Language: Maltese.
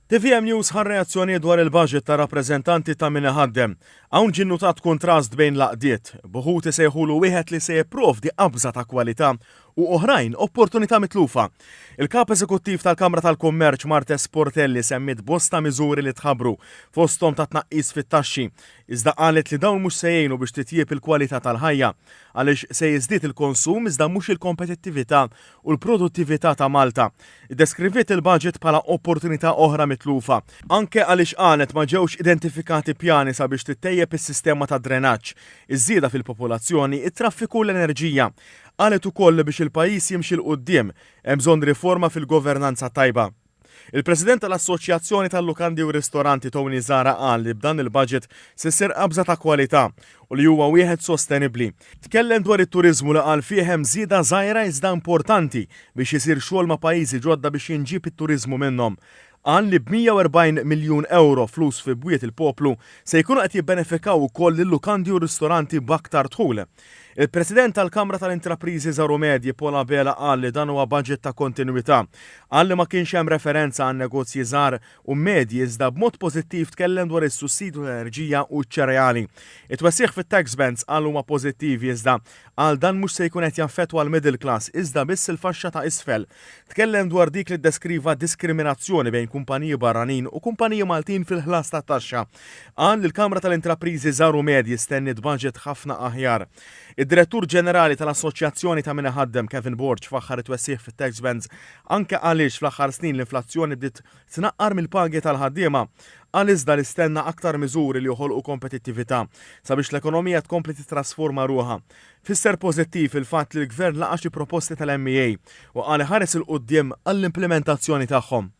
TVM News ħa reazzjonijiet dwar il-budget ta' rappreżentanti ta' min iħaddem. Hawn ġie nnutat kuntrast bejn l-għaqdiet, b'uħud isejħulu wieħed li se jipprovdi qabża ta' kwalità u oħrajn opportunità mitlufa. Il-Kap Eżekuttiv tal-Kamra tal-Kummerċ Marthese Portelli semmiet bosta miżuri li tħabbru, fosthom ta' tnaqqis fit-taxxi, iżda qalet li dawn mhux se jgħinu biex titjieb il-kwalità tal-ħajja, għaliex se jiżdied il-konsum iżda mhux il-kompetittività u l-produttività ta' Malta. Iddeskriviet il-budget bħala opportunità oħra mitlufa, anke għaliex qalet ma ġewx identifikati pjani sabiex tittejjeb is-sistema tad-drenaġġ, iż-żieda fil-popolazzjoni, it-traffiku u l-enerġija. Qalet ukoll li biex il-pajjiż jimxi 'l quddiem, hemm bżonn riforma fil-governanza tajba. Il-President tal-Assoċjazzjoni tal-Lukandi u Ristoranti Tony Zahra qal li b'dan il-budget se ssir qabża ta' kwalità u li huwa wieħed sostenibbli. Tkellem dwar it-turiżmu li qal fih hemm żieda żgħira iżda importanti biex isir xogħol ma' pajjiżi ġodda biex jinġieb it-turiżmu minnhom. Qal li b'140 miljun ewro flus fi bwiet il-poplu se jkunu qed jibbenefikaw ukoll il-lukandi u r-ristoranti b'aktar dħul. Il-President tal-Kamra tal-Intrapriżi Żgħar u Medji Paul Abela qal li dan huwa budget ta' kontinwità. Qal li ma kienx hemm referenza għan-negozji żgħar u medji iżda b'mod pożittiv tkellem dwar is-sussidju tal-enerġija u ċ-ċereali. It-twessigħ fit-tax bands qal huma pożittivi iżda qal dan mhux se jkun qed jaffettwa l-middle class iżda biss il-faxxa ta' isfel. Tkellem dwar dik li ddeskriva diskriminazzjoni bejn kumpaniji barranin u kumpaniji Maltin fil-ħlas tat-taxxa. Qal li l-Kamra tal-Intrapriżi Żgħar u Medji stenniet budget ħafna aħjar. Id-Direttur Ġenerali tal-Assoċjazzjoni ta' Min Iħaddem Kevin Borg faħħar it-twessigħ fit-tax bands anke għaliex fl-aħħar snin l-inflazzjoni bdiet tnaqqar mill-pagi tal-ħaddiema. Qal iżda li stenna aktar miżuri li joħolqu kompetittività sabiex l-ekonomija tkompli tittrasforma ruħha. Fisser pożittiv il-fatt li l-Gvern laqa' xi proposti tal-MEA u qal iħares 'il quddiem għall-implimentazzjoni tagħhom.